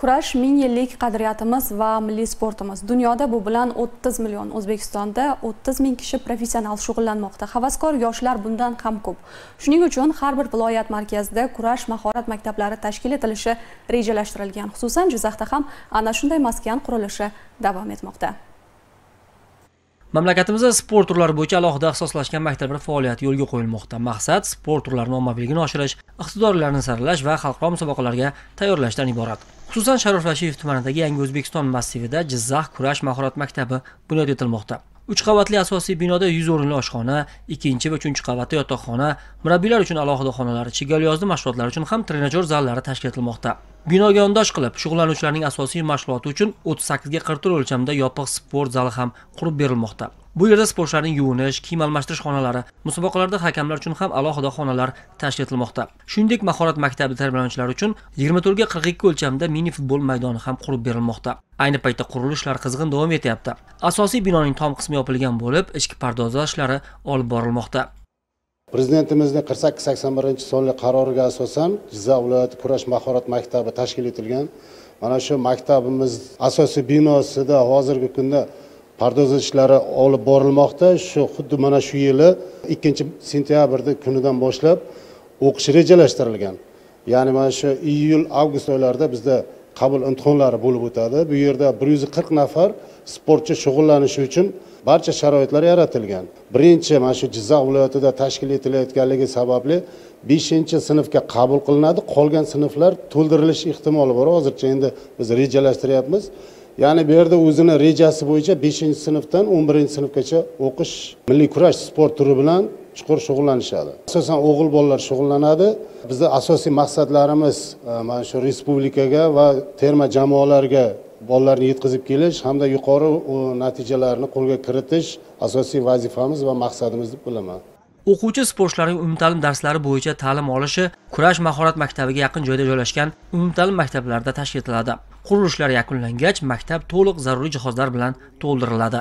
Kurash ming yillik qadriyatimiz va milliy sportimiz. Dunyoda bu bilan 30 million, O'zbekistonda 30 ming kishi professional shug'ullanmoqda. Havaskor yoshlar bundan ham ko'p. Shuning uchun har bir viloyat markazida kurash mahorat maktablari tashkil etilishi rejalashtirilgan. Xususan, Jizzaxda ham ana shunday maskan qurilishi davom etmoqda. Mamlakatimizda sport turlari bo'yicha alohida ixtisoslashgan maktablar faoliyati yo'lga qo'yilmoqda. Maqsad sport turlarining ommaviyligini oshirish, iqtidorlarni saralash va xalqaro musobaqalarga tayyorlashdan iborat. Xususan, Sharof Rashidov tumanidagi Yangi O'zbekiston massivida Jizzax kurash mahorat maktabi bunyod etilmoqda. 3 qavatli asosiy binoda 100 o'rinli oshxona, 2 va 3 qavatda yotoqxona, murabbiylar uchun alohida xonalar, chigalliyozli mashg'ulotlar uchun ham trenajyor zallari tashkil etilmoqda. Binoga yondosh qilib, shug'ullanuvchilarning asosiy mashg'uloti uchun 38 ga 44 o'lchamda yopiq sport zali ham qurib berilmoqda. Bu yerda sportchilarning yuvinish, kiyim almashtirish xonalari, musobaqalarda hakamlar uchun ham alohida xonalar tashkil etilmoqda. Shuningdek, mahorat maktabi tarbiyalanuvchilari uchun 24 ga 42 o'lchamda mini futbol maydoni ham qurib berilmoqda. Ayni paytda qurilishlar qizg'in davom etyapti. Asosiy binoning tom qismi yopilgan bo'lib, ichki pardozlash ishlari olib borilmoqda. Prezidentimizning 4881 sonli qaroriga asosan Jizzax viloyati kurash mahorat maktabi tashkil etilgan. Mana shu maktabimiz asosiy binosida hozirgi kunda pardoz ishlari olib borilmoqda. Shu xuddi mana shu yili 2 sentyabrda kunidan boshlab o'qish rejalashtirilgan. Ya'ni mana shu iyul, avgust oylarida bizda qabul imtihonlari bo'lib o'tadi. Bu yerda 140 nafar sportchi shug'ullanishi uchun barcha sharoitlar yaratilgan. Birinchi mana shu Jizzax viloyatida tashkil etilayotganligi sababli 5-sinfga qabul qilinadi. Qolgan sinflar to'ldirilish ehtimoli bor. Hozircha endi biz rejalashtiryapmiz. Ya'ni bu yerda o'zini rejasi bo'yicha 5-sinfdan 11-sinfgacha o'qish milliy kurash sport turi bilan chuqur shug'ullanishadi. Asosan o'g'il bolalar shug'ullanadi. Bizning asosiy maqsadlarimiz mana shu respublikaga va terma jamoalarga bolalarni yetkazib kelish hamda yuqori natijalarni qo'lga kiritish asosiy vazifamiz va maqsadimiz deb bilaman. O'quvchi sportchilarning umumta'lim darslari bo'yicha ta'lim olishi kurash mahorat maktabiga yaqin joyda joylashgan umumta'lim maktablarida tashkil etiladi. Qurilishlar yakunlangach, maktab to'liq zaruriy jihozlar bilan to'ldiriladi.